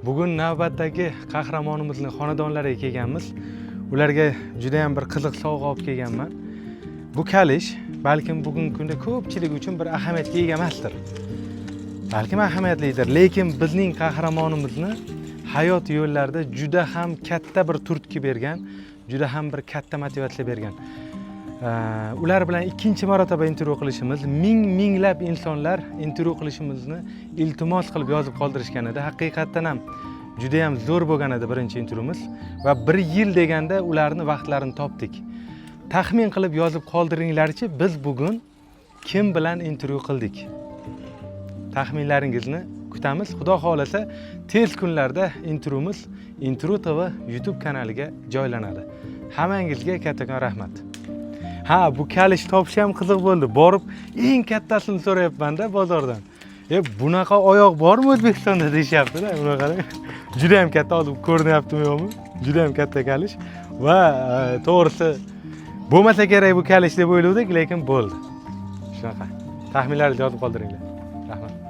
Bugun navbatdagi qahramonimizni xonadonlariga kelganmiz. Ularga juda ham bir qiziq sovg'a olib kelganman. Bu kalish balkim bugungi kunda ko'pchilik uchun bir ahamiyatga ega emasdir. Balkim ahamiyatlidir, lekin bizning qahramonimizni hayot yo'llarida juda ham katta bir turtki bergan, juda ham bir katta motivatsiya bergan. Ular bilan ikkinchi marotaba intervyu qilishimiz, ming minglab insonlar intervyu qilishimizni iltimos qilib yozib qoldirishgan edi. Haqiqatdan ham juda ham zo'r bo'lgan edi birinchi intervyumiz va bir yil deganda ularni vaqtlarini topdik. Taxmin qilib yozib qoldiringlarchi, biz bugun kim bilan intervyu qildik? Taxminlaringizni kutamiz. Xudo xohlasa, tez kunlarda intervyumiz Intervyu TV YouTube kanaliga joylanadi. Hammangizga kattakon rahmat. Ha, bu kalish topish ham qiziq bo'ldi. Borib eng kattasini so'rayapman-da bozordan. "E, bunaqa oyoq bormi O'zbekistonda?" deyishyapti-da. Bunaqa juda ham katta, hozir ko'rinyaptimi, yo'qmi? Juda ham katta kalish va to'g'risi bo'lmasa kerak bu kalish deb o'ylovdik, lekin bo'ldi. Shunaqa. Taxminlaringizni yozib qoldiringlar. Rahmat.